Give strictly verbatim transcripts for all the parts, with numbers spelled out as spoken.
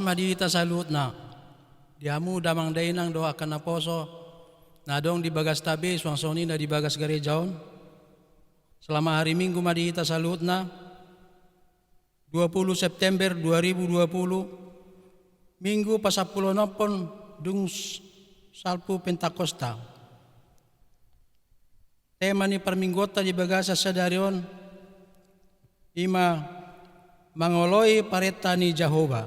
ma di hita saluhutna, di hamu damang dainang dohot angka naposo na adong di bagasta be, suang songon i na di bagas gareja on. Selamat hari Minggu ma di hita saluhutna. Dua puluh September dua ribu dua puluh, Minggu pasampuluonomhon dung s-, Salpu Pentakosta. Tema ni parmingguonta di bagasan sadari on i ma mangoloi parenta ni Jahowa.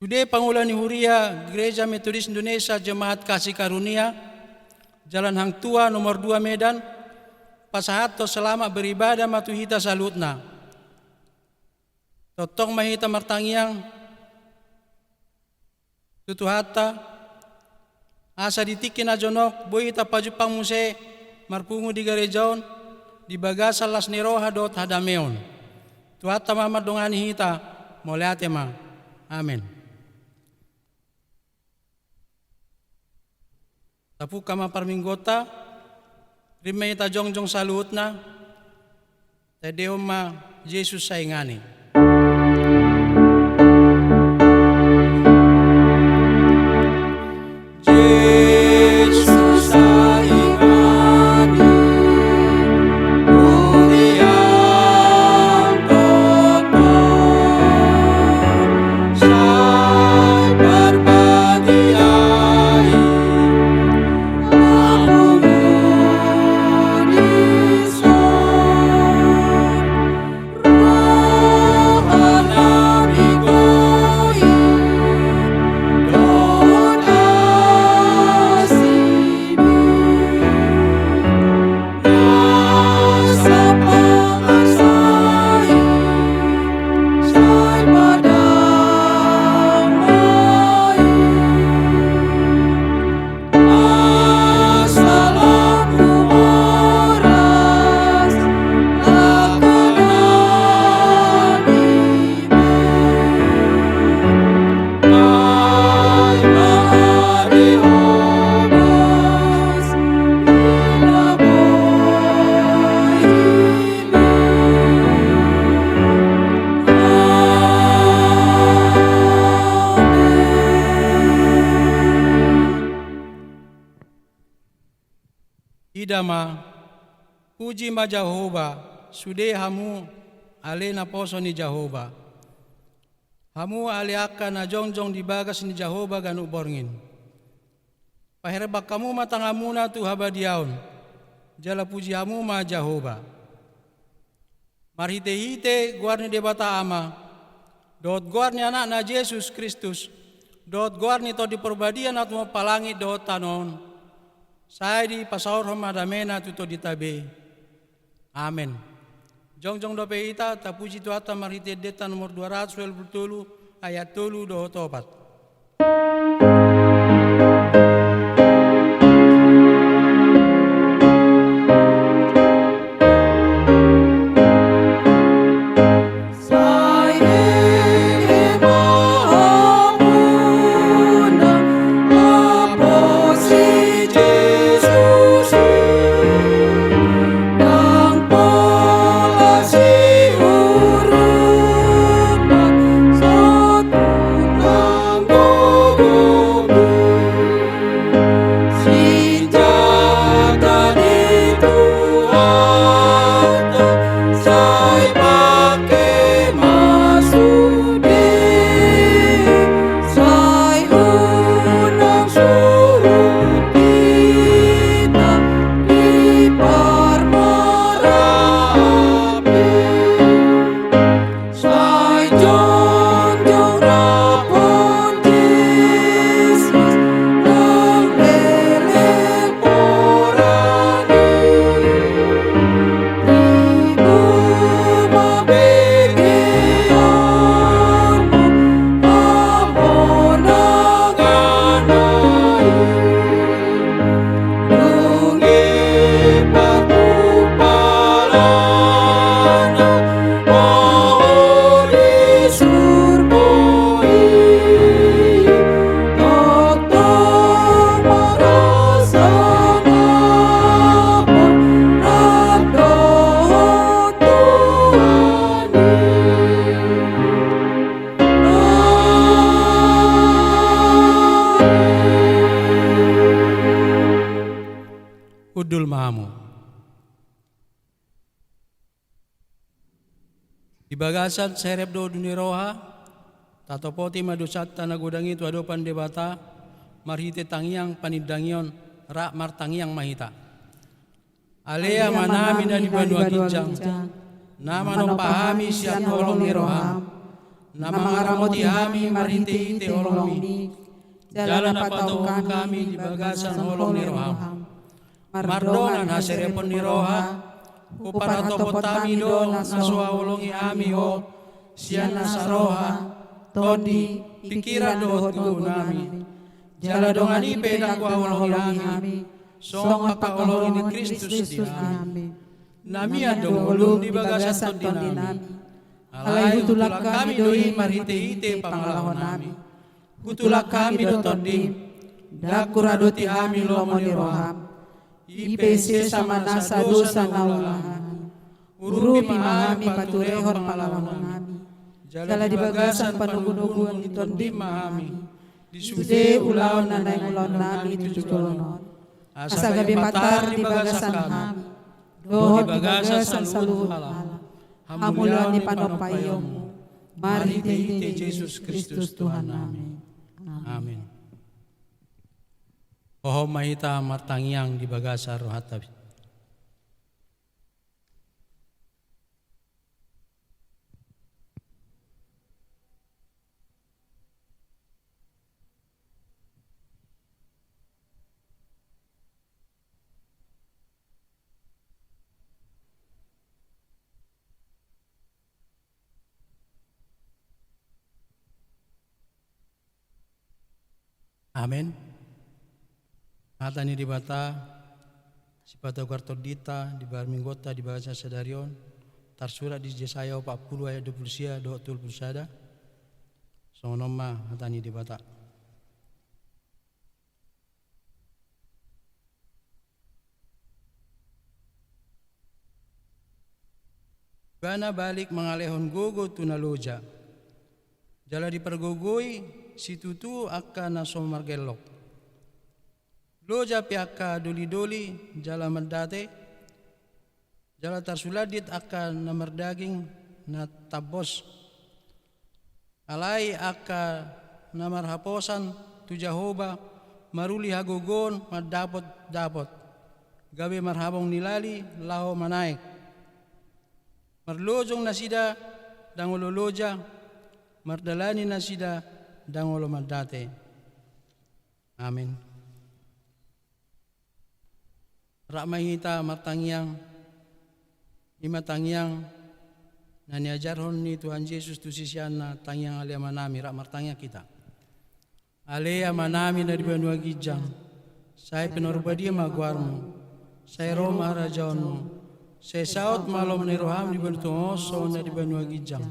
Sude pangula ni huria Gereja Metodis Indonesia Jemaat Kasih Karunia, jala hangtua nomor dua Medan, pasahathon selamat beribadah ma tu hita saluhutna. Tongtong ma hita martangiang tu Tuhanta, asa di tingki na jonok boi hita pajumpang muse marpungu di gareja on di bagasan las ni roha dohot hadameon. Tuhanta ma mandongani hita, mauliate ma. Amen. Tapungka ma parmingguonta, rim ma hita jongjong saluhutna, tandahon ma Jesus saingan i. Jesus saingan i, hurian Bapa, sai parbadia i, labumu dison. Ida ma, puji ma Jahowa, sude hamu ale naposo ni Jahowa. Hamu ale angka na jongjong di bagas ni Jahowa ganup borngin. Paherbang hamu ma tanganmuna tu habadiaon, jala puji hamu ma Jahowa. Marhitehite goar ni Debata Ama, dohot goar ni Anakna Jesus Kristus, dohot goar ni Tondi Parbadia na tumompa langit dohot tano on, sai dipasaorhon ma damena tu tondinta be. Amen. Jongjong dope hita, tapuji Tuhanta marhite endenta nomor dua ratus ualu pulu tolu, ayat tolu dohot opat. Bagasan serep dohot ulu ni roha, tatopoti ma dosanta na godang i tu adopan Debata, marhite tangiang panindangion, rap martangiang ma hita. Ale Amanami na di banua ginjang, na manompa hami sian holong ni roham, na mangaramoti hami marhite-hite holongmi, jala na patau hami di bagasan holong ni roham. Mardongan haserepon ni roha, huparhatopot hami do na so haholongi hami ho, sian nasa roha, tondi, pingkiran dohot gogonami. Jala dongan i pe ndang huhaholongi hami, songon panghaholongi ni Kristus di hami. Na mian do ngolum di bagasan tondinami. Alai hutulak hami do i marhite-hite pangalahonami. Hutulak hami do tondim, ndang huradoti hami lomo ni roham. I pe sesa ma nasa dosa na huula hami. Urupi ma hami paturehon pangalahonami. Jala di bagasan panogunoguon ni tondim ma hami. Di sude ulaon na naeng ulaonnami tu joloan on. Asa gabe patar di bagasan hami. Dohot di bagasan saluhut halak. Hamuliaon ni panompaionmu. Marhite-hite Jesus Kristus Tuhannami. Amin. Hohom ma hita martangiang di bagasan rohanta. Amen. Hata ni Debata, sipatogar tondinta di parmingguonta di bagasan sadari on, tarsurat di Jesaya opat pulu ayat dua pulu sia dohot tolu pulu sada. Songon on ma hata ni Debata. Ibana balik mangalehon gogo tu na loja. Jala dipargogoi situtu angka na so margellok. Loja pe angka dolidoli jala mandate, jala tarsulandit angka na mardaging na tambos. Alai angka na marhaposan tu Jahowa maruli hagogoon mandapotdapot, gabe marhabong ni lali laho manaek. Marlojong nasida ndang olo loja, mardalani nasida ndang olo mandate. Amin. Rap ma hita martangiang, i ma tangiang na niajarhon ni Tuhan Jesus tu siseanna, tangiang Ale Amanami, rap martangiang hita. Ale Amanami na di banua ginjang, sai pinarbadia ma goarmu, sai ro ma harajaonmu, sai saut ma lomo ni roham di banua tonga on songon na di banua ginjang.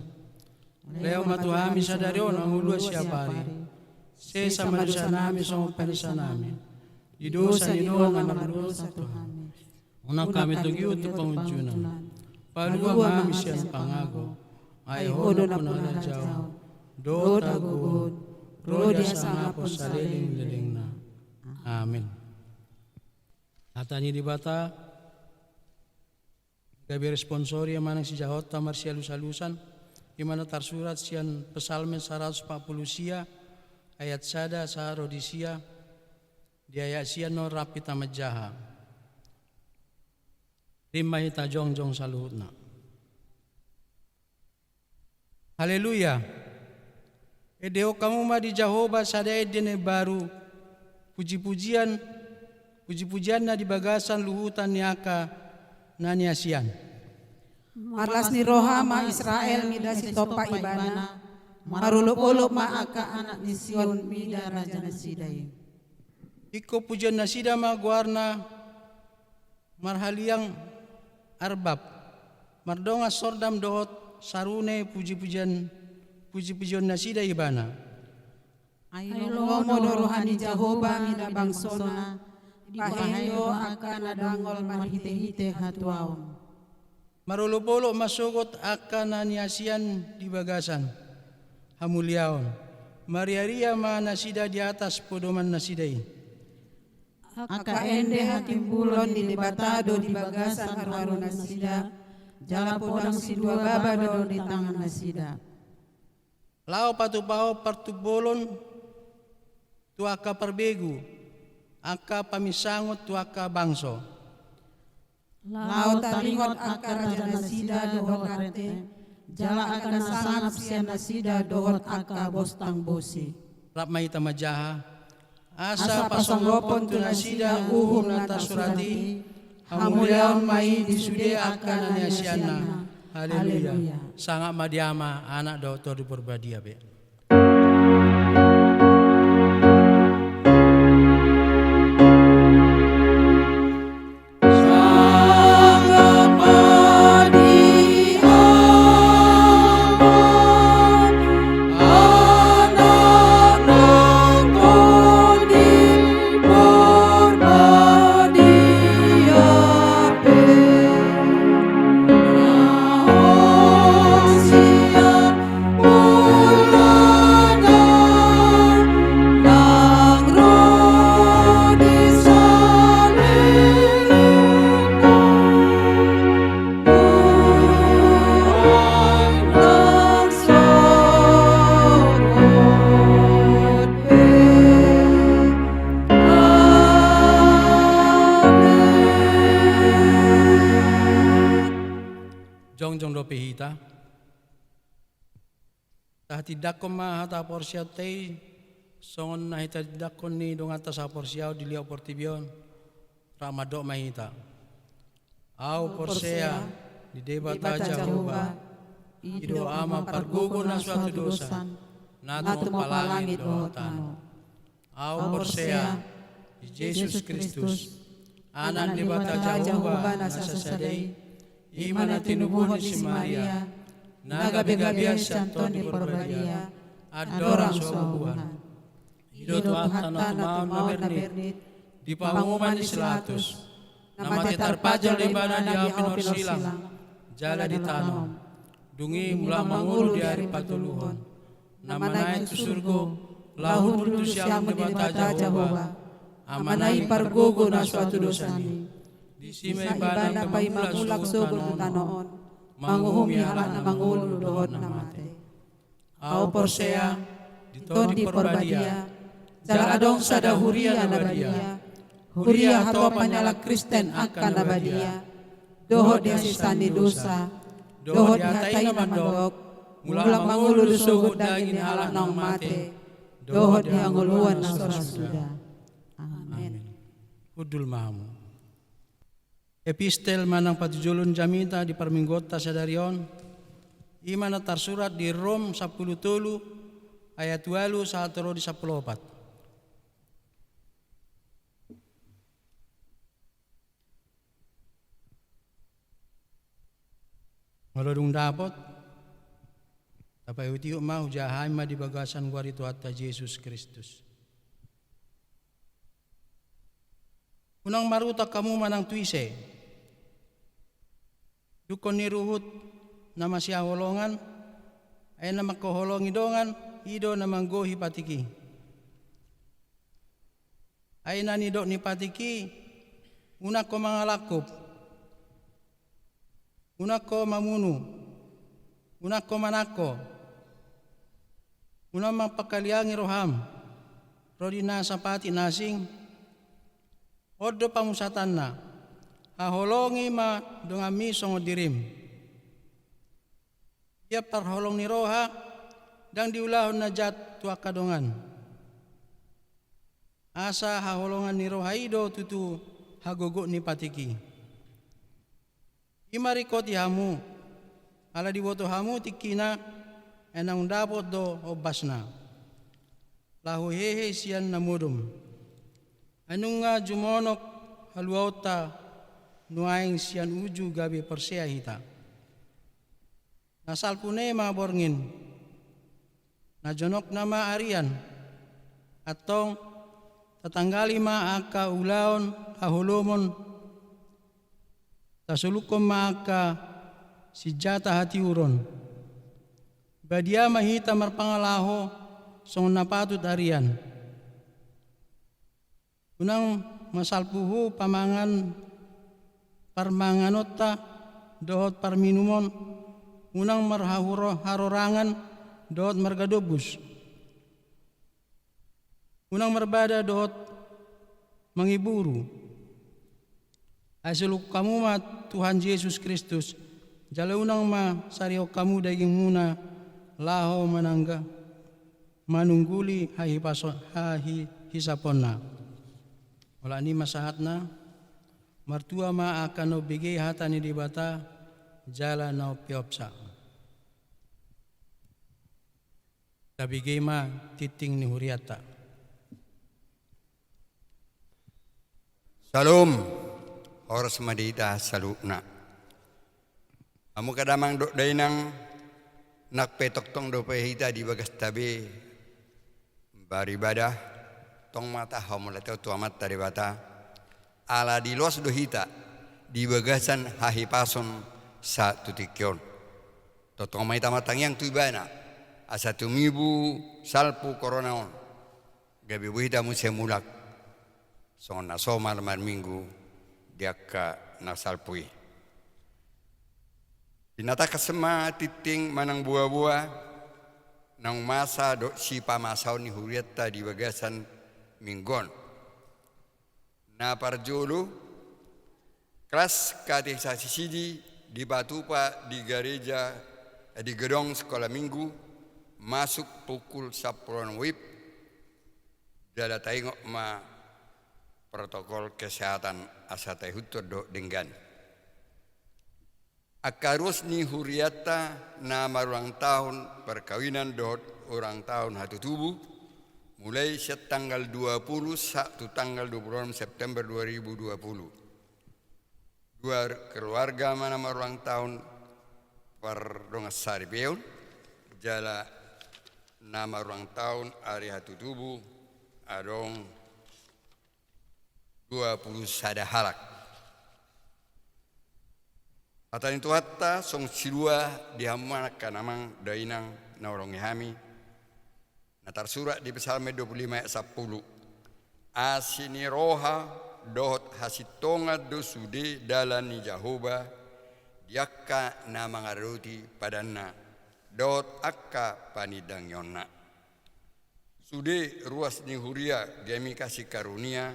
Lehon ma tu hami sadari on hangoluan siapari. Sesa ma dosanami songon panesanami di dosa ni dongan na mardosa tu hami. Unang hami togihon tu pangunjunan. Palua ma hami sian pangago. Ai Ho do nampuna harajaon dohot hagogoon ro di hasangapon saleleng ni lelengna. Amin. Hata ni Debata. Gabe responsori ma nang sijahaonta marsialusalusan, i ma na tarsurat sian Psalmen saratus opat pulu sia, ayat sada sahat ro di sia, di ayat sia annon rap hita manjaha. Rim ma hita jongjong saluhutna. Haleluya. Endehon hamu ma di Jahowa sada ende na imbaru, pujipujian, pujipujianna di bagasan luhutan ni angka na niasian. Marlas ni roha ma Israel mida sitompa ibana, marolopolop ma angka anak ni Sion mida raja nasida i. Ingkon pujion nasida ma goarna, marhaliang arbab, mardongan sordam dohot sarune pujipujian, pujipujion nasida ibana. Ai lomo do roha ni Jahowa mida bangsona, dipahehe do angka na dangol marhitehite hatuaon. Marolopolop ma sogot angka na niasian di bagasan hamuliaon, mariaria ma nasida di atas podoman nasida i. Angka ende hatimbulon ni Debata do di bagasan haruharunasida, jala podang sidua baba do di tangan nasida. Laho patupahon partumbolon tu angka parbegu, angka paminsangon tu angka bangso. Laho taringot angka raja nasida dohot rante, jala angka na sangap sian nasida dohot angka bostang bosi. Rap ma hita manjaha. Asa pasonggopon tu nasida uhum na tarsurat i, hamuliaon ma i di sude angka na niasianna. Haleluya. Haleluya. Sangap ma di Ama, Anak dohot Tondi Porbadia be. Jongjong dope hita. Tahatindangkon ma hata haporseaonta i, songon na hitahatindangkon ni donganta sahaporseaon di liat portibi on. Rap mandok ma hita. Ahu porsea di Debata Jahowa, i do Ama pargogo na so hatudosan, na tumompa langit dohot tano. Ahu porsea di Jesus Kristus, Anak ni Debata Jahowa na sasada i, i ma na tinubuhon ni si Maria, na gabegabean sian Tondi Porbadia, andorang so bubuhan. I do Tuhanta na tumaon na bernit, di panguhuman ni si Pilatus, na mate tarpajal do Ibana di api na horsilang, jala ditanom. Dung i mulak mangolu di ari patoluhon, na manaek tu surgo, laho hundul tu siamun ni Debata Jahowa, Amana i pargogo na so hatudosan i. Disi ma Ibana paima mulak sogot tu tano on, manguhumi halak na mangolu dohot na mate. Ahu porsea di Tondi Porbadia, jala adong sada huria na badia, huria hatopan ni halak Kristen angka na badia, dohot di hasesaan ni dosa, dohot di hata i na mandok, mulak mangolu do sogot daging ni halak naung mate, dohot di hangoluan na so ra suda. Amen. Hundul ma hamu. Epistel manang patujolo ni jamita di parmingguonta sadari on, i ma na tarsurat di Rom sampulu tolu ayat ualu sahat ro di sampulu opat. Molo dung dapot, tapaihutihut ma, hujaha hami ma di bagasan goar ni Tuhanta Jesus Kristus. Unang marutang hamu manang tu ise. Dungkon ni ruhut na masihaholongan, ai na mangkaholongi dongan, i do na manggohi patik i. Ai na nidok ni patik i, unang ho mangalangkup, unang ho mamunu, unang ho manangko, unang mangpangkaliangi roham ro di nasa patik na asing. On do pamusatanna, haholongi ma donganmi songon dirim. Ia parholong ni roha, ndang diulahon na jat tu angka dongan. Asa haholongan ni roha i do tutu hagogot ni patik i. I ma ringkoti hamu, ala diboto hamu tingkina, ai naung dapot do ombasna. Laho hehe sian na modom. Ai nunga jumonok haluaonta nuaeng sian uju gabe porsea hita. Na salpu na i ma borngin, na jonok nama arian, antong tatanggali ma angka ulaon haholomon, tasolukhon ma angka sinjata hatiuron. Badia ma hita marpangalaho songon na patut arian. Unang masalpu hu pamangan parmanganonta, dohot parminumon, unang marharorangan dohot margadombus. Unang marbada dohot mangiburu. Ai soluk hamu ma Tuhan Jesus Kristus, jala unang ma sarihon hamu dagingmuna laho manangga, manungguli hahipaso-, hahihisaponna. Olat ni ma sahatna, martua ma angka na umbege hata ni Debata, jala na umpeopsa. Tabege ma tingting ni hurianta. Salom, horas ma di hita saluhutna. Hamu angka damang dohot dainang, nang pe tongtong dope hita di bagasta be beribadah, tong ma taho mauliate tu Amanta Debata, ala diloas do hita di bagasan hahipason sahat tu tingki on. Tongtong ma hita martangiang tu Ibana, asa tumibu salpu corona on, gabe boi hita muse mulak songon na somal marminggu di angka na salpu i. Pinatangkas ma tingting manang boaboa naung masa dohot sipamasaon ni hurianta di bagasan minggu on. Na parjolo, kelas katekisasi sidi dipatupa di gareja, eh, di gedong Sekolah Minggu, masuk pukul sampulu onom WIB, jala taingot ma protokol kesehatan asa taihuthon dohot denggan. Angka ruas ni hurianta na marulang tahun perkawinan dohot ulang tahun hatutubu, mulai sian tanggal dua puluh sahat tu tanggal dua puluh enam September dua ribu dua puluh. Dua keluarga ma na marulang tahun pardongan saripeon, jala na marulang tahun ari hatutubu adong dua puluh sada halak. Hata ni Tuhanta songon silua di hamu angka damang dainang na hurongi hami, na tarsurat di Psalmen dua puluh lima ayat sampulu. Asi ni roha dohot hasintongan do sude dalan ni Jahowa di angka na mangaradoti padanna dohot angka panindangionna. Sude ruas ni huria Gemika Sikarunia,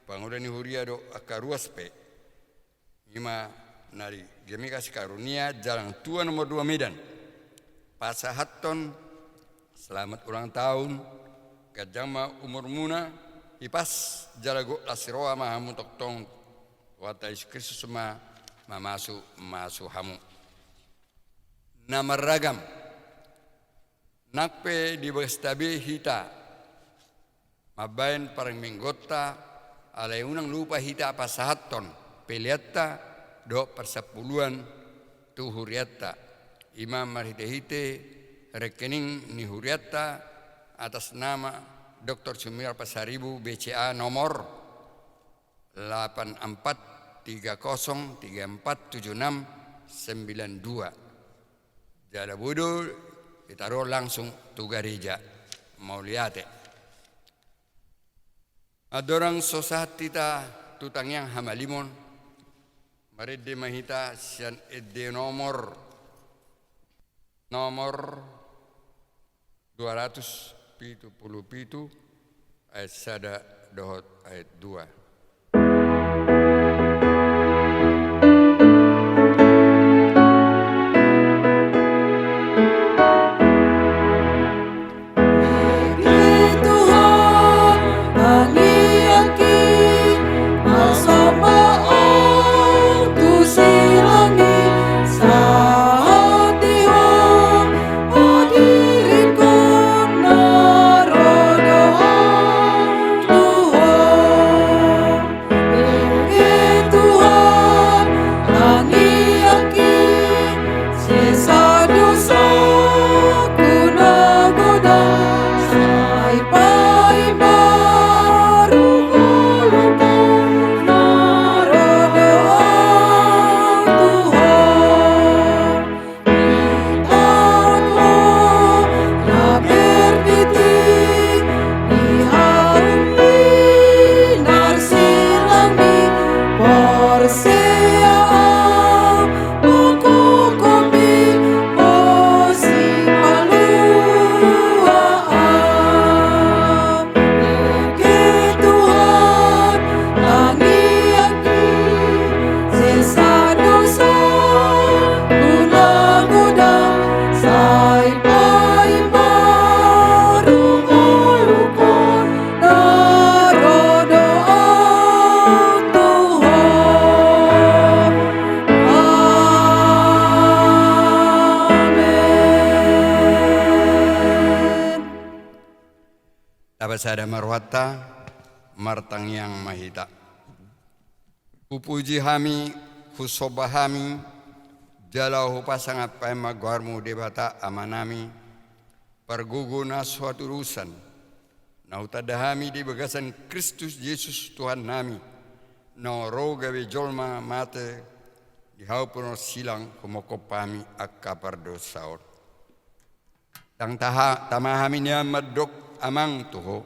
pangula ni huria dohot angka ruas pe. I ma na di Gemika Sikarunia, Jalan Tua nomor dua Medan. Pasahathon selamat ulang tahun, ganjang ma umurmuna, hipas jala gok las ni roha ma hamu tongtong. Tuhanta Jesus Kristus ma mamasumasu hamu. Na marragam. Nang pe di bagasta be hita mambahen parmingguonta, alai unang lupa hita pasahathon peleanta dohot parsampuluan tu hurianta. I ma marhitehite rekening ni hurianta atas nama Doktor Sumirat Pasaribu, B C A nomor delapan empat tiga kosong tiga empat tujuh enam sembilan dua. Jala boi do ditaruhon langsung tu gareja. Mauliate. Andorang so sahat hita tu tangiang hamalimon, marende ma hita sian ende nomor, nomor dua ratus pitu pulu pitu, ayat sada dohot ayat dua. Sada ma rohanta, martangiang ma hita. Hupuji hami, husomba hami, jala hupasangap hami ma goarmu Debata Amanami, pargogo na so hatudosan, na hutanda hami di bagasan Kristus Jesus Tuhannami, na ro gabe jolma, mate di hau pe na silang, humongkop hami angka pardosa on. Ndang taha tama hami nian mandok Amang tu Ho.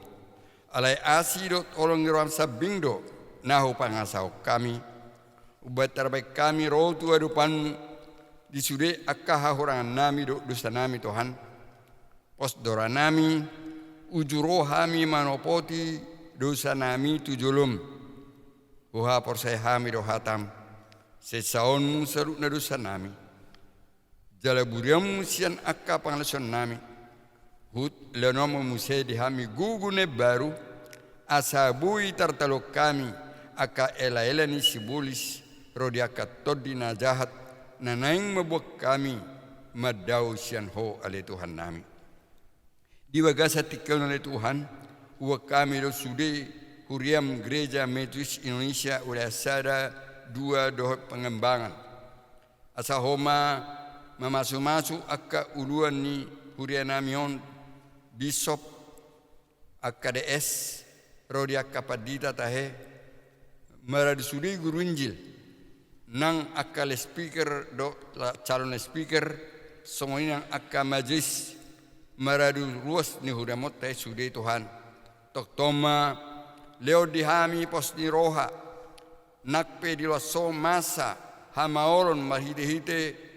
Alai asi dohot holong ni roham sambing do na hupangasahon hami, umbahen tarbahen hami ro tu adopanmu di sude angka hahurangannami dohot dosanami Tuhan. Pos do rohanami, uju ro hami manopoti dosanami tu jolom. Huhaporseai hami do hatam, sesaonmu saluhutna dosanami. Jala burianmu sian angka pangalaosionnami. Huhut lehonon ma muse di hami gogo na imbaru, asa boi tartaluhon hami angka elaela ni sibolis ro di angka tondi na jahat, na naeng mamboan hami mandao sian Ho ale Tuhannami. Di bagasan tingki on ale Tuhan, huboan hami do sude huriam Gereja Metodis Indonesia wilayah sada, dua dohot Pengembangan. Asa Ho ma mamasumasu angka uluan ni hurianami on, bisop, angka D S, ro di angka pandita tahe, maradu sude guru injil, nang angka loudspeaker dohot la-, calon loudspeaker, songon i nang angka majelis, maradu ruas ni huriam on tahe sude Tuhan. Tongtong ma lehon di hami pos ni roha, nang pe di loas on masa hamaolon marhitehite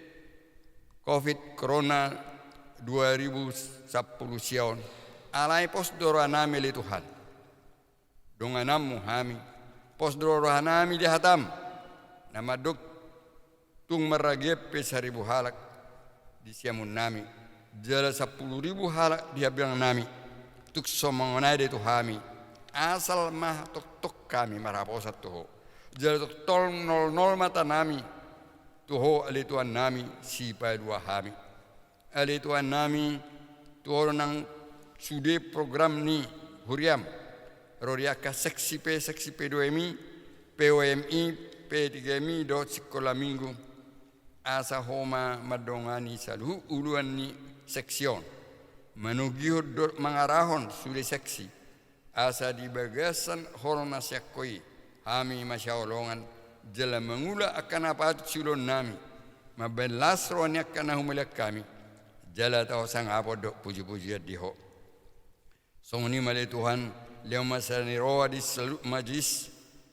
covid corona dua ribu sampulu sia on. Alai pos do rohanami ale Tuhan, dongananmu hami. Pos do rohanami di hatam, na mandok tung marragean pe saribu halak di siamunnami, jala sampulu ribu halak di hambingangnami, tung so mangonai do tu hami, asal ma tongtong hami marhaposan tu Ho, jala tongtong nolnol matanami tu Ho ale Tuhannami, sipalua hami. Ale Tuhannami, tu Ho do nang sude program ni huriam, ro di angka seksi P, seksi P dua M I, P O M I, P tiga M I dohot sikola minggu. Asa Ho ma mandongani saluhut uluan ni seksi on, manogihon dohot mangarahon sude seksi, asa di bagasan holong na sian Ho i hami masihaholongan, jala mangula angka na patut siulaonnami, mambahen las roha ni angka na humaliang hami, jala tau hasangapon dohot pujipujian di Ho. Songon i ma ale Tuhan, lehon ma sada ni roha di saluhut majelis,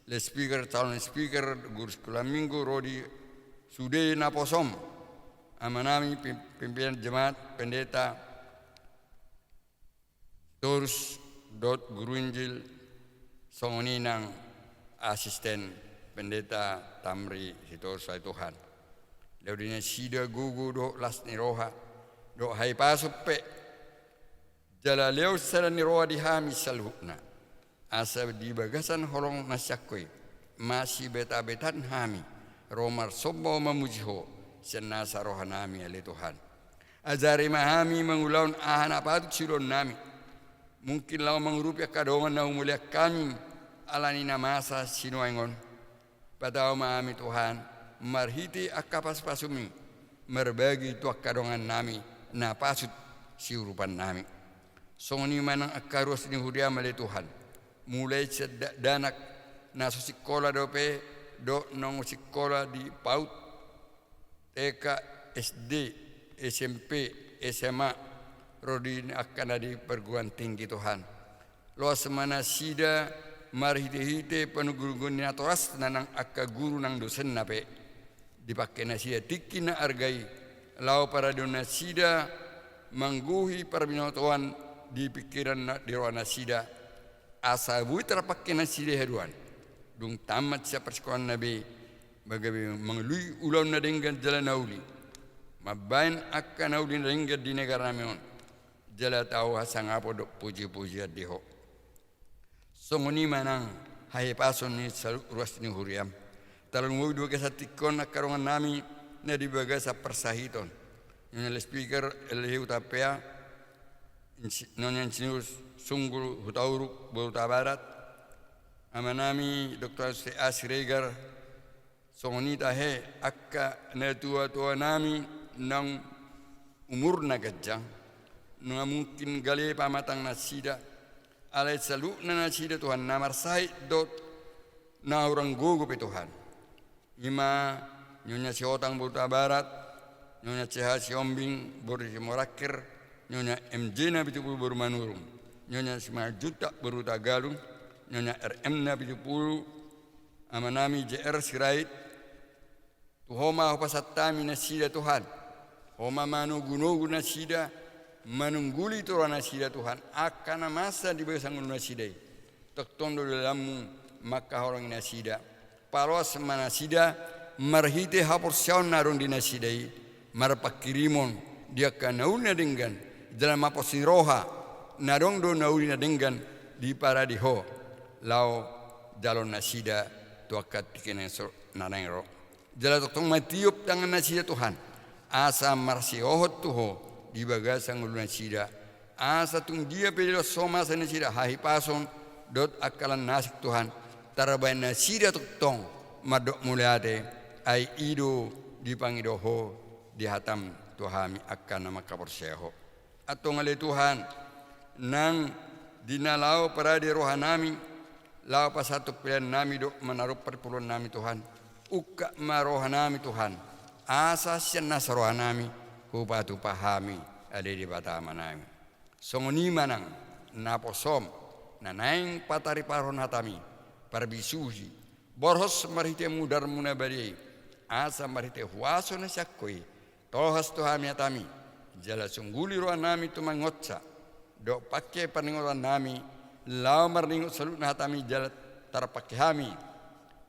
loudspeaker, calon speaker, guru sikola minggu, ro di sude naposom, amanami pim-, pimpinan jemaat, pendeta Sitorus dohot guru injil, songon i nang asisten pendeta Tamri Sitorus ale Tuhan. Lehon di nasida gogo dohot las ni roha, dohot hahipason pe. Jala lehon sada ni roha di hami saluhutna, asa di bagasan holong na sian Ho i, masibetabetaon hami ro marsomba mamuji Ho sian nasa rohanami ale Tuhan. Ajari ma hami mangulahon aha na patut siulaonnami. Mungkin laho mangurupi angka dongan na humaliang hami ala ni na masa sinuaeng on. Patau ma hami Tuhan, marhite angka pasupasum i, marbagi tu angka dongannami na patut siurupannami. Songon i ma nang angka ruas ni huriam ale Tuhan, mulai sian dakdanak na so sikola dope, dohot naung sikola di paut, T K, S D, S M P, S M A, ro di angka na di perguruan tinggi Tuhan. Loas ma nasida marhitehite panungkunukkun ni natorasna nang angka guru nang dosenna pe. Dipangke nasida tingki na arga i, laho paradion nasida manggohi parbinotoan di pingkiran na-, di roha nasida, asa boi tarpangke nasida i haduan, dung tamat sian parsikolaan na be, gabe mangalului ulaon na denggan jala na uli, mambahen angka na uli na denggan di negara nami on, jala tau hasangapon dohot pujipujian di Ho. Songon i ma nang hahipason ni saluhut ruas ni huriam. Tarlumobi di bagasan tingki on angka dongannami na di bagasan parsahiton. Nang loudspeaker, L H Hutapea, Insi-, Nyonya Insinyur Sunggul Hutauruk boru Hutabarat, amanami Doktor Siregar, songon i tahe angka natuatuanami naung umurna ganjang, nunga mungkin gale pamatang nasida, alai saluhutna nasida Tuhan na marsahit dohot na hurang gogo pe Tuhan. I ma Nyonya Sihotang boru Hutabarat, Nyonya C H Sihombing boru Simorangkir, Nyonya M J Napitupulu boru Manurung, Nyonya Simanjuntak boru Hutagalung, Nyonya R M Napitupulu, amanami J R Sirait. Tu Ho ma hupasahat hami nasida Tuhan. Ho ma manogunogu nasida, manungguli tu roha nasida Tuhan, angka na masa di bagasan ngolu nasida i. Tongtong do dalanmu mangkaholongi nasida. Paloas ma nasida marhite haporseaon na adong di nasida i, marpanghirimon di angka na uli na denggan, jala maporsi roha na adong do na uli na denggan diparade Ho, laho jalo nasida tu angka tingki na so-, na naeng ro. Jala tongtong ma tiop tangan nasida Tuhan, asa marsihohot tu Ho di bagasan ngolu nasida, asa tung dia pe dilehon Ho masa nasida hahipason dohot angka lan na asing Tuhan, tarbahen nasida tongtong mandok mauliate, ai i do dipangido Ho di hatam tu hami angka na mangkaporseai Ho. Antong ale Tuhan, nang di na laho parade rohanami, laho pasahat peleannami dohot manarop parpoloannami Tuhan, ungkap ma rohanami Tuhan, asa sian nasa rohanami hupatupa hami ale Debata Amanami. Songon i ma nang naposom na naeng patariparhon hatami, parbisuhi, borhos marhite mudarmu na badia i, asa marhite huaso na sian Ho i, tolhas tu hami hatami, jala sungguli rohanami tu mangonsa, dohot pangke parningotonami, laho marningot saluhutna hatami jala tarpangke hami,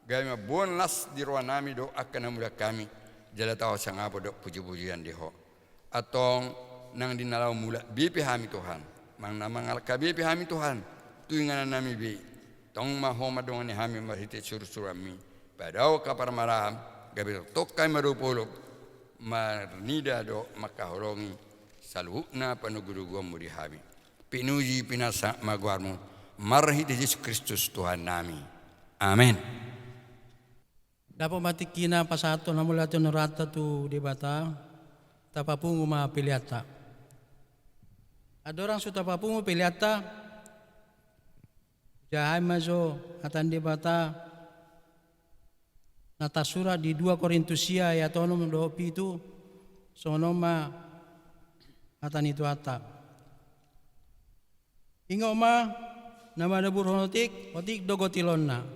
gabe mamboan las di rohanami dohot angka na mulian hami, jala taho sangapon dohot pujipujian di Ho. Antong nang di na laho mulak be pe hami Tuhan, nang na mangalangka be pe hami Tuhan, tu inganannami be, tong ma Ho mandongani hami marhite surusuruanmi, padao angka parmaraan, gabe tongtong hami marolopolop, marnida dohot mangkaholongi saluhutna panogunoguonmu di hami. Pinuji pinasa ma goarmu, marhite Jesus Kristus Tuhannami. Amen. Dapot ma tingkina pasahathon hamauliateon ni rohanta tu Debata, tapapungu ma peleanta. Andorang so tapapungu peleanta, jaha ma jo hata ni Debata na tarsurat di dua Korintus sia ayat onom dohot pitu, songon on ma hata ni Tuhanta. Ingot ma, na manaburhon otik, otik do gotilonna.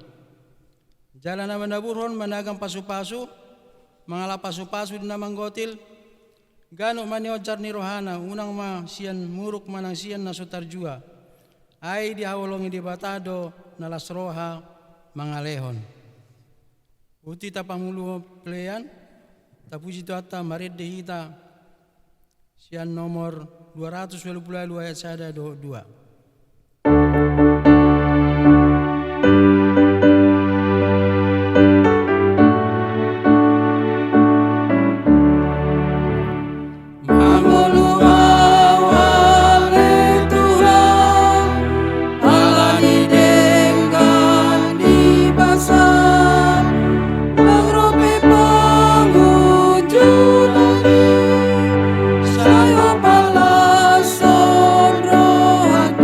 Jala na manaburhon managan pasupasu, mangalap pasupasu di na manggotil, ganup ma nionjar ni rohana, unang ma sian muruk manang sian na so tarjua. Ai dihaholongi Debata do na las roha mangalehon. Boti tapamulu pelean, tapuji Tuhanta, marende hita sian nomor dua ratus ualu pulu ualu ayat sada dohot dua. Mangolu ma ale Tuhan, ala ni denggan ni basa, nang ro pe pangunjunan i, sai hupalashon rohangku.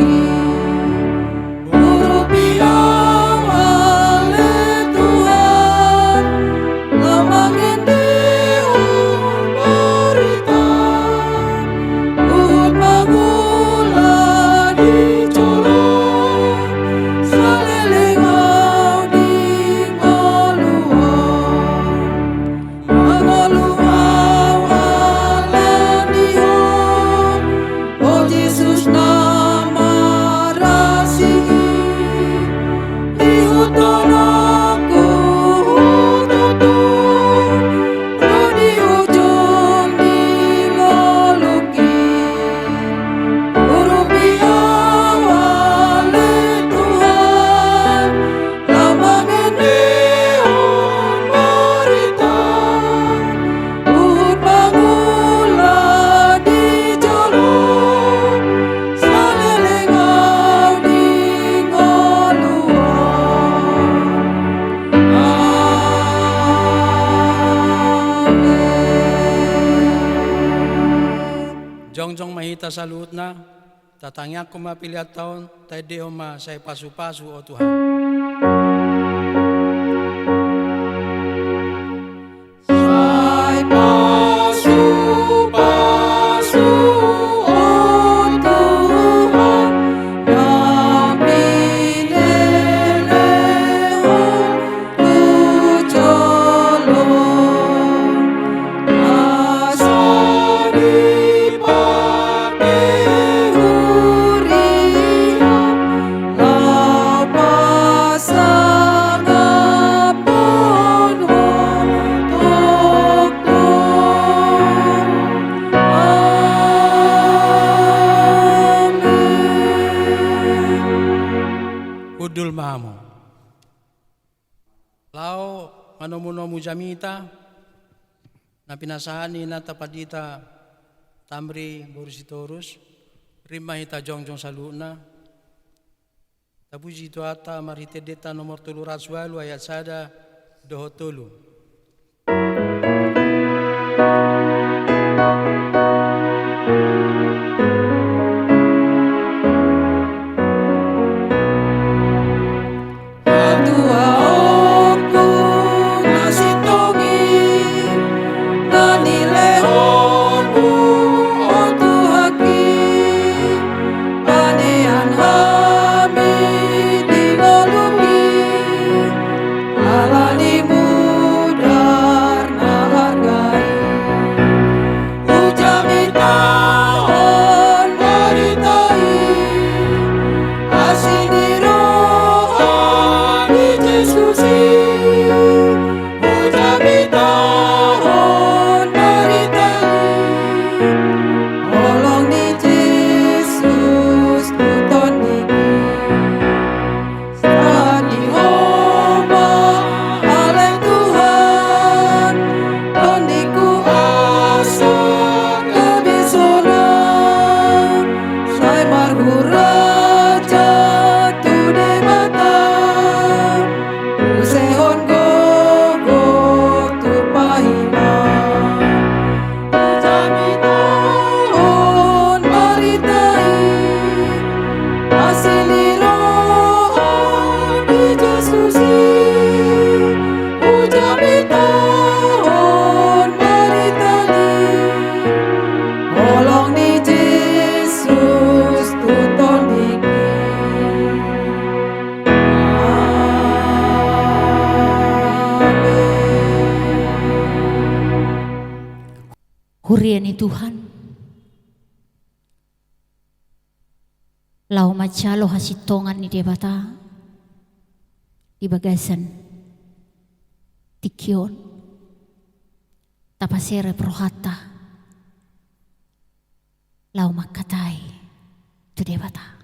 hita saluhutna, tatangiangkon ma peleanta on, taendehon ma sai pasu-pasu, o Tuhan. Sai pasu-pasu, o Tuhan, na pilelehon tu jolo, asa dipake huria, laho pasangaphon Ho tongtong. Amen. Hundul ma hamu. Laho manomu-nomu jamita na pinasahat ni inanta pandita Tamri boru Sitorus, rim ma hita jongjong saluhutna. Tapuji Tuhanta marhite endenta nomor tolu ratus ualu ayat sada dohot tolu. Hatuaonku na sintong i, na nilehonmu, o Tuhanki, panean hami di ngolumi, ala ni mudar na arga i. Hujamitahon barita i, asi ni roha ni Jesus i. Hujamitahon barita i, holong ni Jesus tu tondingki. Sahat ni Ho ma ale Tuhan, tondingku asa gabe solang, sai marhurajat tu Debata, usehon gogo tu paima. Hujamitahon barita i, asi ni roha ni Jesus i. Hujamitahon barita i, holong ni Jesus tu tondingki. Amen. Huria ni Tuhan, laho manjalo hasintongan ni Debata di bagasan tingki on, tapaserep rohanta laho mangkatai tu Debata.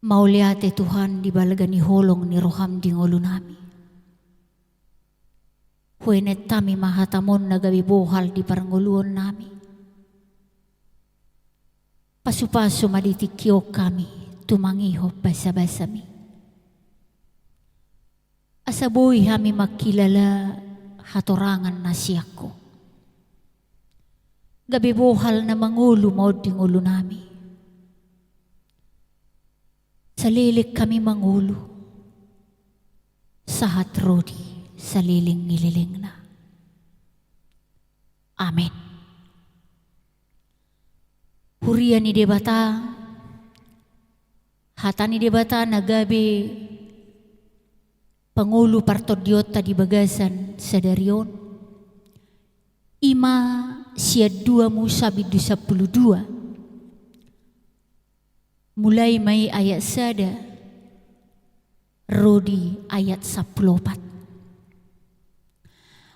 Mauliate Tuhan di balga ni holong ni roham di ngolunami. Huenet hami ma hatam on na gabe bohal di parngoluonnami. Pasu-pasu ma di tingki on hami tumangihon basa-basami, asa boi hami mangkilala hatorangan na sian Ho. Gabe bohal na mangolu ma on di ngolunami. Saleleng hami mangolu, sahat ro di saleleng ni lelengna. Amen. Huria ni Debata, hata ni Debata na gabe pangolu partondionta di bagasan sadari on, i ma sian dua Musa bindu sampulu dua. Mulai ma i ayat sada ro di ayat sampulu opat.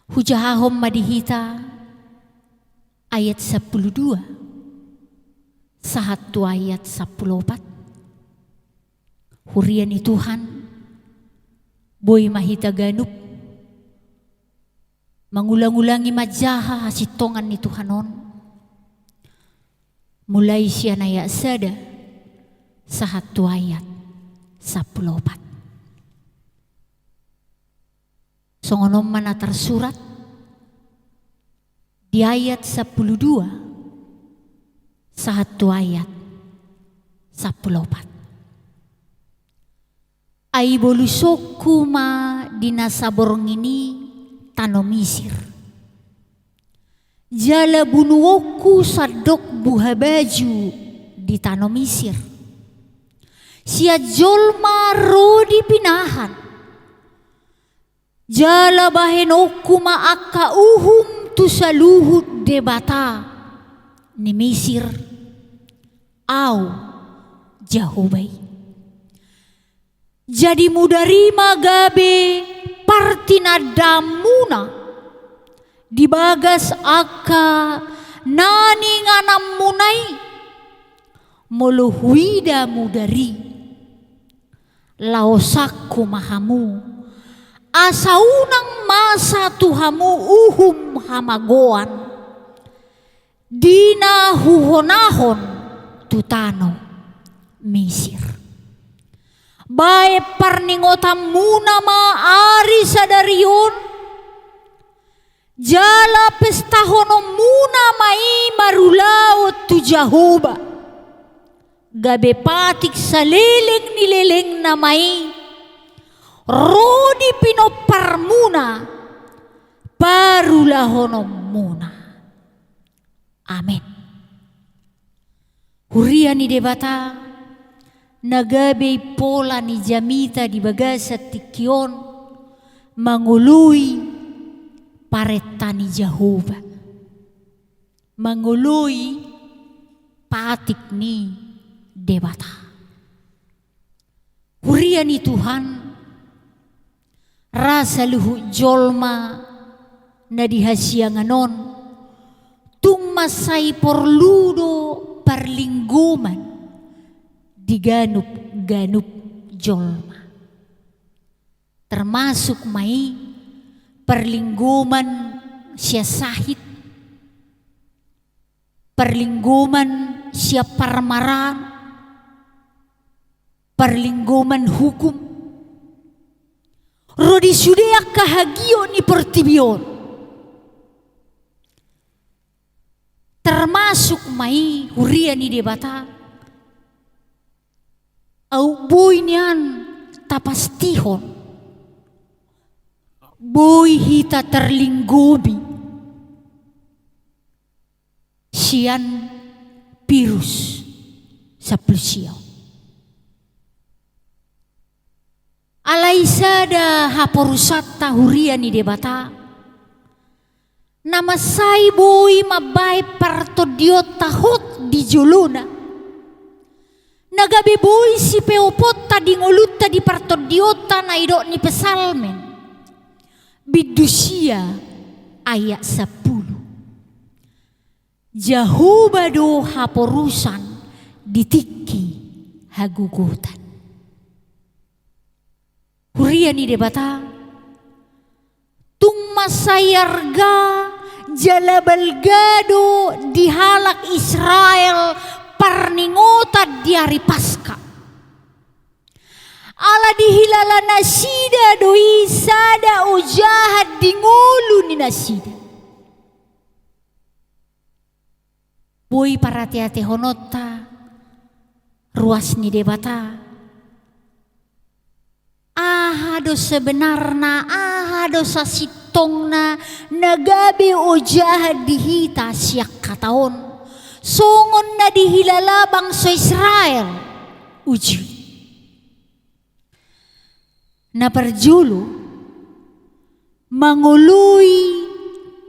Hujahahon ma di hita ayat sampulu dua sahat tu ayat sampulu opat. Huria ni Tuhan, boi ma hita ganup mangulang-ulangi manjaha hasintongan ni Tuhan on, mulai sian ayat sada sahat tu ayat sampulu opat. Songon on ma na tarsurat: di ayat sampulu dua sahat tu ayat sampulu opat. Ai bolusonku ma di na saborngin i tano Misir. Jala bunuonku sandok buhabaju di tano Misir. Sian jolma ro di pinahan. Jala bahenonku ma angka uhum tu saluhut debata ni Misir, Au Jahowa i. Jadi mudar i ma gabe partinandaanmuna di bagas angka na niangananmuna i, molo huida mudar i. Laosanku ma hamu, asa unang masa tu hamu uhum hamagoan, di na huhonahon tu tano Misir. Baen parningotanmuna ma ari sadari on, jala pestahononmuna ma i marulaon tu Jahowa, gabe patik saleleng ni lelengna ma i, ro di pinomparmuna parulahononmuna. Amen. Huria ni Debata, na gabe impola ni jamita di bagasan tingki on, mangoloi parenta ni Jahowa, mangoloi patik ni Debata. Huria ni Tuhan, ra saluhut jolma na di hasiangan on, tung mansai porlu do parlinggoman di ganup-ganup jolma. Termasuk ma i parlinggoman sian sahit, parlinggoman sian parmaraan, parlinggoman hukum, ro di sude angka hagiot ni portibi on. Termasuk ma i, huria ni Debata, aut boi nian tapastihon, boi hita terlinggomi sian virus sampulu sia on. Alai sada haporusanta, huria ni Debata, na mansai boi mambaen partondionta hot di jolona, na gabe boi sipeoponta di ngolunta di partondionta, na nidok ni Psalmen bindu sia ayat sampulu. Jahowa do haporusan di tingki hagogotan. Huria ni Debata, tung mansai arga jala balga do di halak Israel parningotan di ari Paska. Ala dihilala nasida do i sada ojahan di ngolu ni nasida. Boi parateatehononta ruas ni Debata, aha do sebenarna, aha do sasintongna na gabe ojahan di hita sian hata on, songon na dihilala bangso Israel? Uju. Na parjolo, mangoloi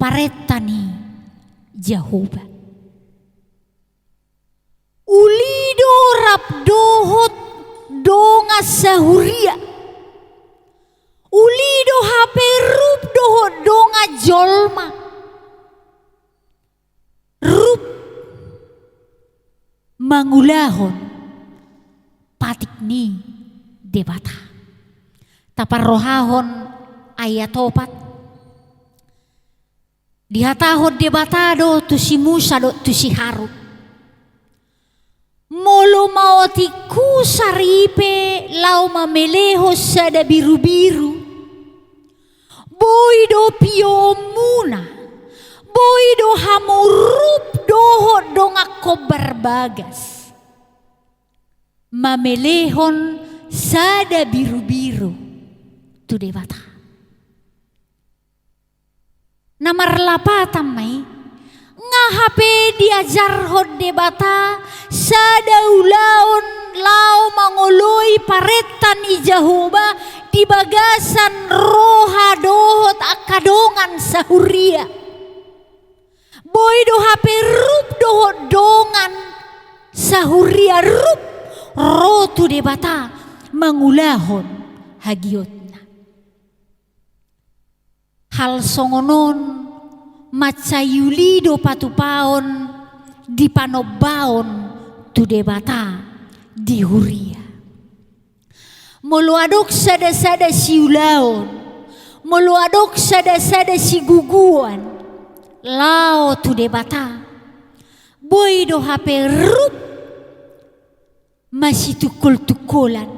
parenta ni Jahowa. Uli do rap dohot dongan sahuria. Uli do hape rup dohot dongan jolma. Rup mangulahon patik ni Debata. Taparrohahon ayat opat. Dihatahon Debata do tu si Musa dohot tu si Harun: Molo maotik husar i pe laho mamelehon sada birubiru, boi do pioonmuna, Boi do hamu rup dohot donganhon barbagas, mamelehon sada birubiru tu Debata. Na marlapatan ma i, nga hape diajarhon Debata sada ulaon laho mangoloi parenta ni Jahowa di bagasan roha dohot angka dongan sahuria. Boi do hape rup dohot dongan sahuria rup ro tu Debata mangulahon hagiotna. Hal songon on mansai uli do patupaon di panombaon tu Debata di huria. Molo adong sada-sada siulaon, molo adong sada-sada siguguan laho tu Debata, boi do hape rup masitungkol-tungkolan,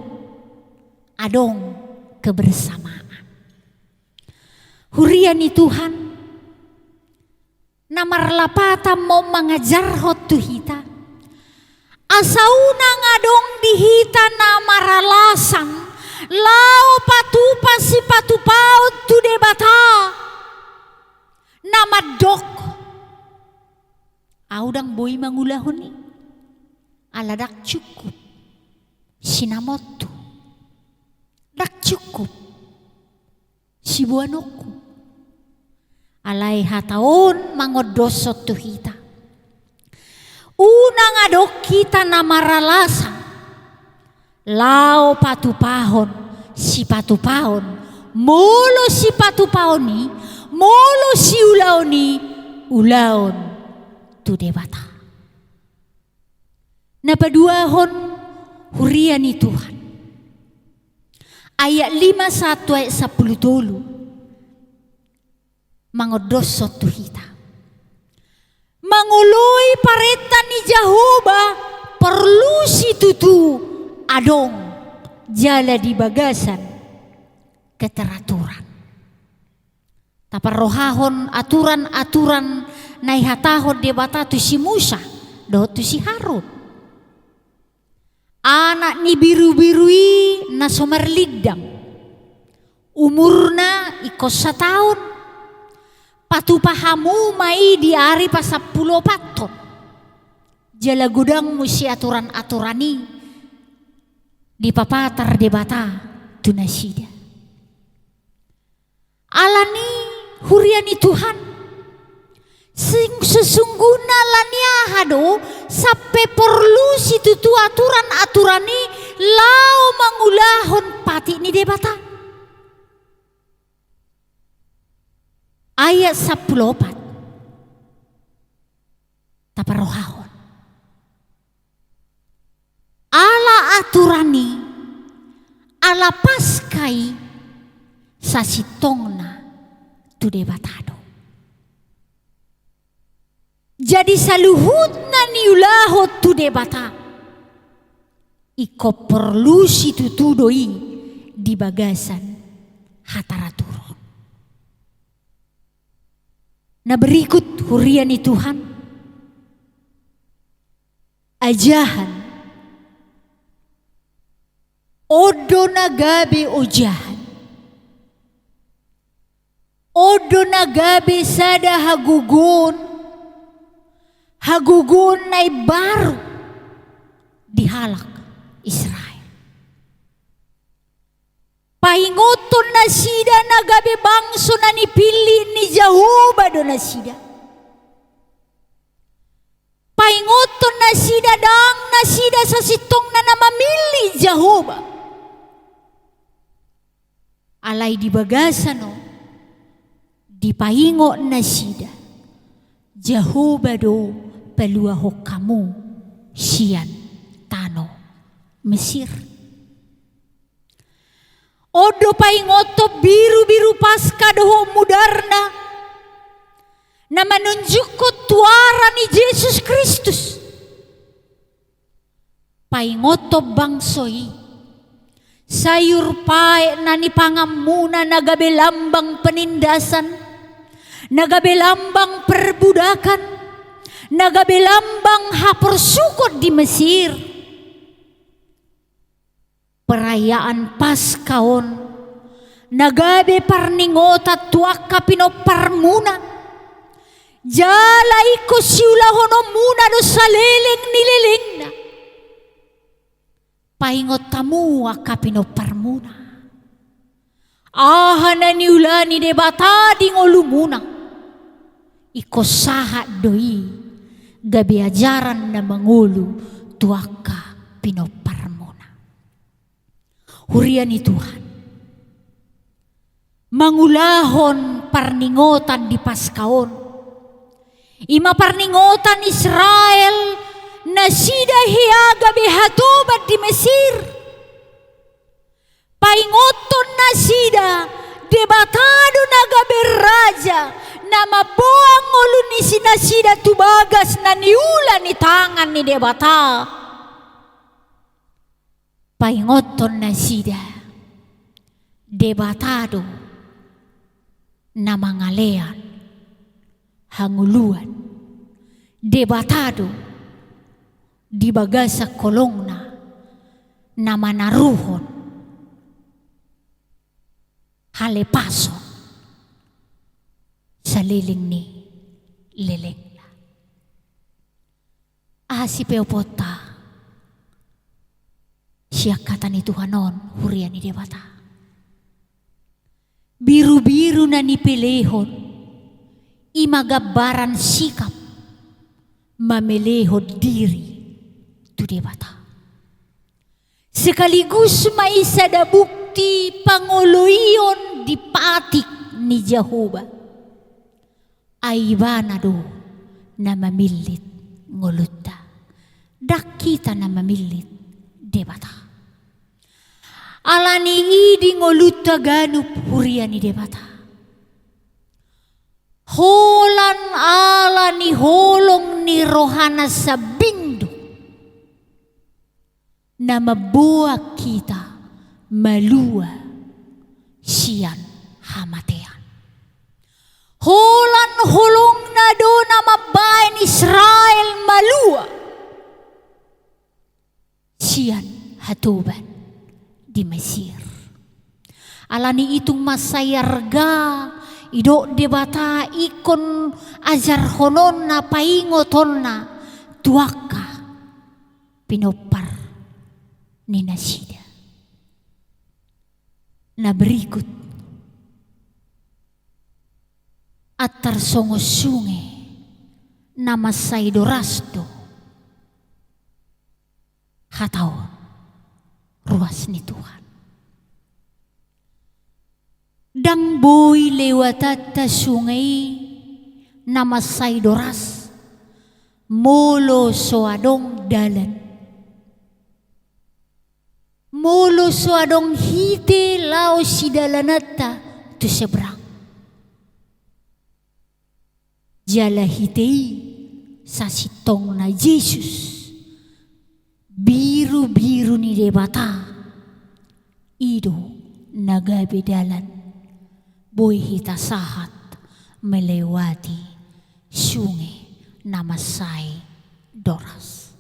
adong kebersamaan. Huria ni Tuhan, na marlapatan ma on mangajarhon tu hita, asa unang adong di hita na maralasan laho patupa sipatupaon tu Debata, na mandok, au ndang boi mangulahon i, ala ndang cukup sinamonhu, ndang cukup siboanonhu. Alai hata on mangondoshon tu hita, unang adong hita na maralasan laho patupahon sipatupaon, molo sipatupaon i, molo siulaon i ulaon tu Debata. Na paduahon, huria ni Tuhan, ayat lima sahat tu ayat sampulu tolu mangondoshon tu hita, mangoloi parenta ni Jahowa porlu situtu adong jala di bagasan keteraturan. Taparrohahon aturan-aturan na ihatahon Debata tu si Musa dohot tu si Harun. Anak ni birubiru i na so marlindang, umurna ingkon sataon, patupa hamu ma i di ari pasampuluopathon. Jala godang muse aturan-aturan i dipapatar Debata tu nasida. Alani, huria ni Tuhan, sing-, sesungguhna alani aha do sampe porlu situtu aturan-aturan i laho mangulahon patik ni Debata? Ayat sampulu opat. Taparrohahon. Ala aturan i, ala Paska i, sasintongna tu Debata do. Jadi saluhutna niulahon tu Debata, ingkon porlu situtu do i di bagasan hataraturon. Na berikut, huria ni Tuhan, ajahan. On do na gabe ojahan. On do na gabe sada hagogoon, hagogoon na imbaru di halak Israel. Paingothon nasida na gabe bangso na nipillit ni Jahowa do nasida. Paingothon nasida ndang nasida sasintongna na mamillit Jahowa. Alai di bagasan on, dipaingot nasida, Jahowa do paluahon hamu sian tano Mesir. On do paingothon birubiru Paska dohot mudarna, na manunjukkon tu ara ni Jesus Kristus. Paingothon bangso i, sayur paet na nipanganmuna na gabe lambang penindasan, Na gabe lambang perbudakan, na gabe lambang haporsukon di Mesir. Perayaan Paska on, na gabe parningotan tu angka pinomparmuna. Jala ingkon siulahononmuna do saleleng ni lelengna. Paingot hamu angka pinomparmuna. Aha na niula ni Debata di ngolumuna. Ingkon sahat do i gabe ajaran na mangolu tu angka pinomparmuna. Huria ni Tuhan. Mangulahon parningotan di Paska on. I ma parningotan Israel nasida hea gabe hatoban di Mesir. Paingothon nasida, Debata do na gabe raja, na mamboan ngolu ni si nasida tu bagas na niula ni tangan ni Debata. Paingothon nasida, Debata do na mangalean hangoluan. Debata do di bagasan holongna na manaruhon halepason saleleng ni lelengna. Aha sipeoponta sian hata ni Tuhan on, huria ni Debata? Birubiru na nipelehon, i ma gambaran sikap mamelehon diri tu Debata. Sekaligus ma i sada bukti pangoloion di patik ni Jahowa. Ai Ibana do na mamillit ngolunta. Ndang hita na mamillit Debata. Alani i di ngolunta ganup, huria ni Debata, holan ala ni holong ni rohana sambing do na mamboan hita malua sian hamatean. Holan holongna do na mambaen Israel malua sian hatoban di Mesir. Alani i tung mansai arga didok Debata ingkon ajarhononna, paingotonna tu angka pinompar ni nasida. Na berikut, antar songon sunge na mansai doras do hata on, ruas ni Tuhan. Ndang boi lewatanta sunge i na mansai doras molo so adong dalan. Molo so adong hite laho sidalananta tu seberang. Jala hite i sasintongna Jesus, birubiru ni Debata, i do na gabe dalan boi hita sahat melewati sunge na mansai doras.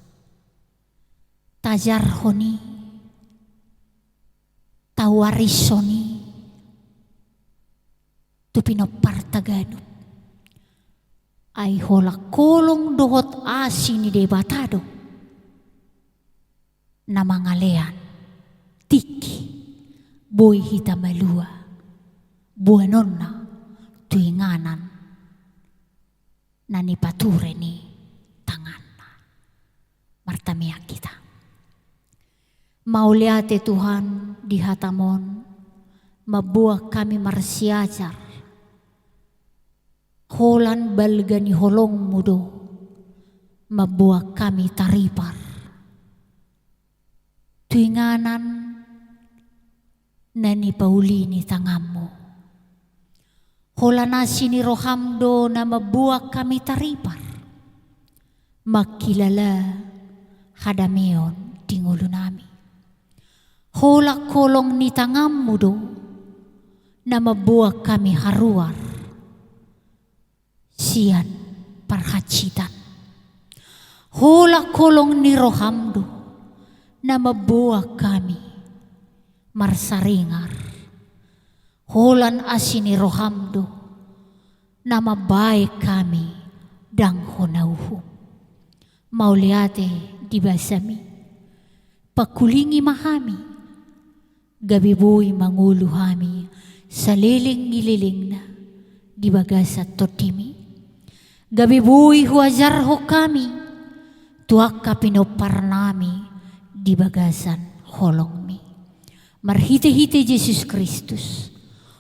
Tajarhon i, tawarishon i tu pinomparta ganup. Ai holan holong dohot asi ni Debata do na mangalean tingki boi hita malua boanonna tu inganan na nipature ni tanganna. Martangiang hita. Mauliate Tuhan di hataMon, mamboan hami marsiajar. Holan balga ni holongMu do mamboan hami taripar tu inganan na nipauli ni tanganMu. Holan asi ni rohaM do na mamboan hami taripar, mangkilala hadameon di ngolunami. Holan holong ni tanganMu do na mamboan hami haruar sian parhansitan. Holan holong ni roham do na mamboan hami marsaringar. Holan asi ni roham do na mambahen hami ndang hona uhum. Mauliate di basami. Pangkulingi ma hami, gabe boi mangolu hami saleleng ni lelengna di bagasan tondimi. Gabe boi huajarhon hami tu angka pinomparnami di bagasan holongmi. Marhitehite Jesus Kristus,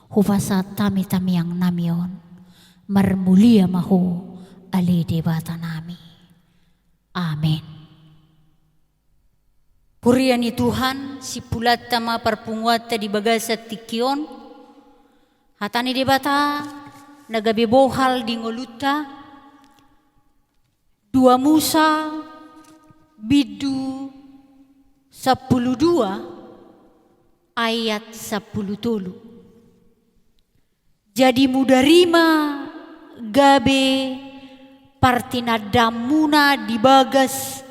hupasahat hami tangiangnami on. Marmulia ma Ho, ale Debatanami. Amen. Huria ni Tuhan, simpulanta ma parpunguanta di bagasan tingki on. Hata ni Debata na gabe bohal di ngolunta. Dua Musa bindu sampulu dua ayat sampulu tolu. Jadi mudari ma gabe partinandaanmuna di bagas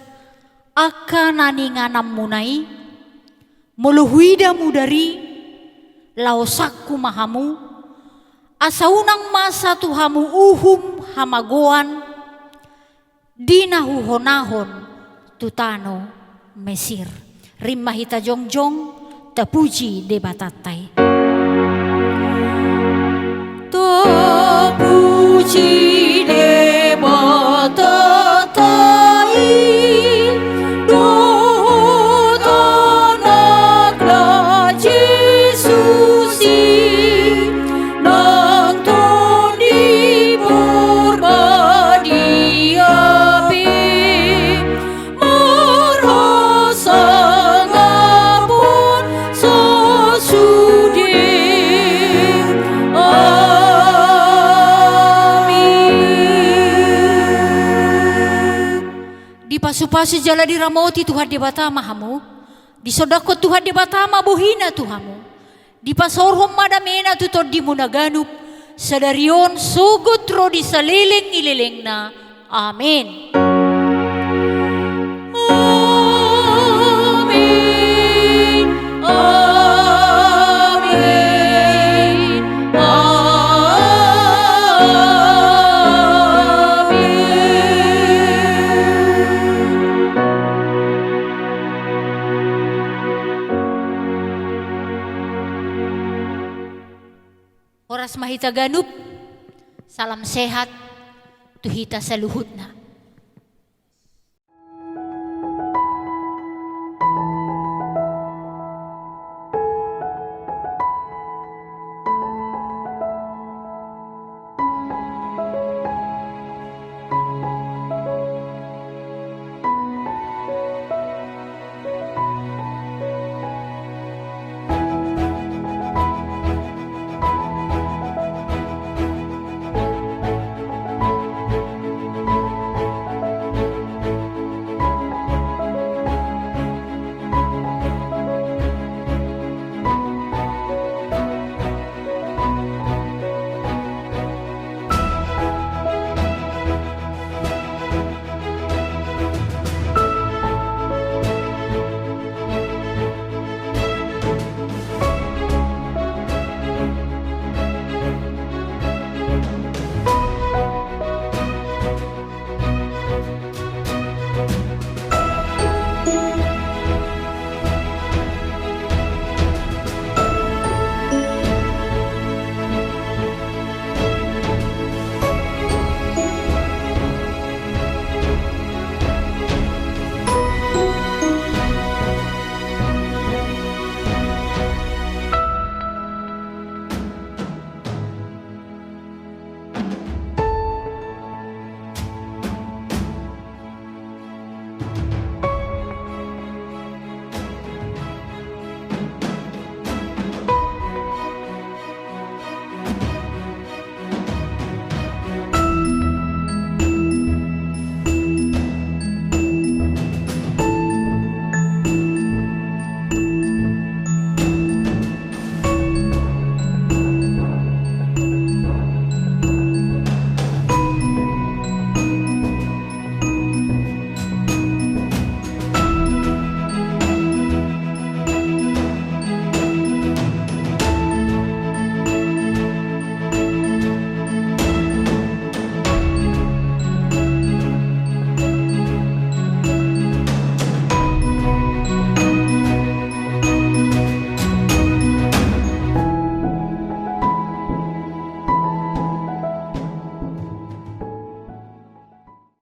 angka na niingananmuna i, molo huida mudari, laosangku ma hamu, asa unang masa tu hamu uhum hamagoan, di na huhonahon tu tano Mesir. Rim ma hita jongjong, tapuji Debatanta i. Tapuji Debatanta i, dohot Anakna Jesus i, nang Tondi Porbadia pe, marhasangapon sasude. Amin. Dipasupasu jala diramoti Tuhan Debata ma hamu. Disondangkon Tuhan Debata ma bohina tu hamu. Dipasaorhon ma damena tu tondimuna ganup, sadari on sogot ro di saleleng ni lelengna. Amin. Amin. Amin. Amin. Horas ma hita ganup. Salam sehat tu hita saluhutna.